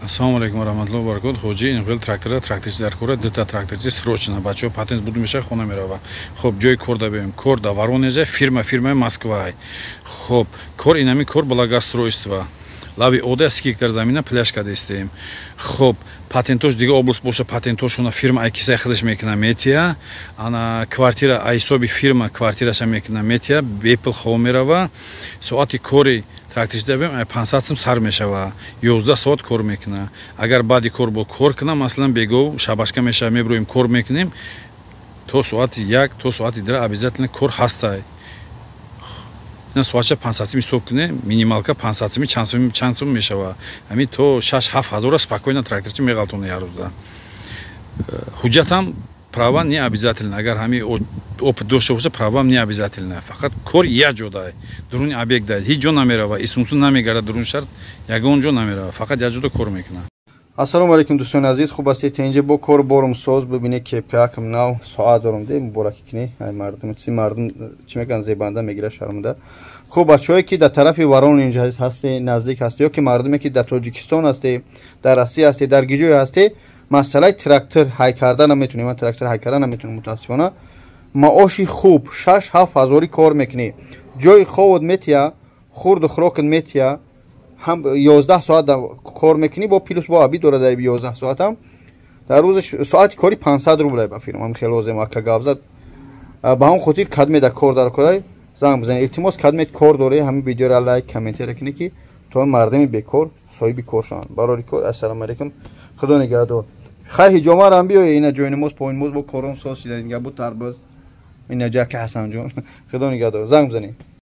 Ассалому алайкум ва раҳматуллоҳи ва баракотуҳ. Ҳоҷи, ин хел трактора, тракторчи дар кора, дута тракторчи срочно. Бачаҳо, патент буд, меша, хона мерава. Хоб, ҷои кор да бем. Кор да Воронеже, фирма, фирмаи Москвай. Хоб, кор инами кор благоустройство. Лаби ода 30 гектар замина пляж кадестем. Хоб, патентош дига область боша, патентошуна фирма ай кисаи худаш мекуна, метия. Ана квартира ай ҳисоби фирма квартираша мекуна, метия, бепул хоб мерава. Соати кори тракториста бем 500 сум сар мешава, 11 соат кор мекуна. Агар баъди кор бо кор куна, масалан, бего шабашка мешава, меброем, кор мекунем то соати 1, то соати 2, обязательно кор ҳастай. Ина соатша 500 сум ҳисоб куне, минималка 500 суми чанд сум мешава? Ҳамин то 6-7 ҳазора спокойно тракторчи меғалтона як рӯзда. Ҳуҷҷатам, права не обязательно, агар ҳами опыт дошта боша, правам не обязательно. Фақат кор як ҷода, дуруни объект, ҳеҷ ҷо намерава, исумсу намегарад, дурун шарт ягон ҷо намерава, фақат як ҷода кор мекунад. Ассалому алайкум, дӯстони азиз, хуб ҳастед? Инҷа бо кор борум соз. Бибинед, кепкаакм нав, соат дорум, де муборакӣ кунӣ. Ай мардум, чи мардум чӣ мекунанд, зебанда мегира, шарманда. Хуб, бачаҳое ки дар тарафи Воронеж ҳасте, наздик ҳасте, ё ки мардуме ки дар Тоҷикистон ҳасте, дар Россия ҳасте, дар гиҷое ҳасте, масъалаи трактор ҳай карда наметунем. Ман трактор ҳай карда наметунам, мутаассифона. Маоши хуб, 6-7 ҳазорӣ кор мекунӣ, ҷои ховот метия, хурду хӯрокат метия, ҳам 11 соат кор мекунӣ, бо плюс бо обед дора. Дар 11 соатам дар рӯзаш соати кори 500 рубля. Ба фирма хеле лозим, ака гап зад. Ба ҳамон хотир кадме дар кор дар корай, занг бизанед, илтимос. Кадме кор дорӣ, ҳамин видеоро лайк, комментария кунед, ки то мардами бекор соҳиби кор шаванд. Барори кор, ассалому алайкум, худо нигаҳдор. Хай, ҳиҷомарам биёе, ина ҷойнамоз, поинмоз, бо кором соз шида, бу тарбуз, ина ҷаки Ҳасанҷон. Худо нигаҳдор, занг бизанед.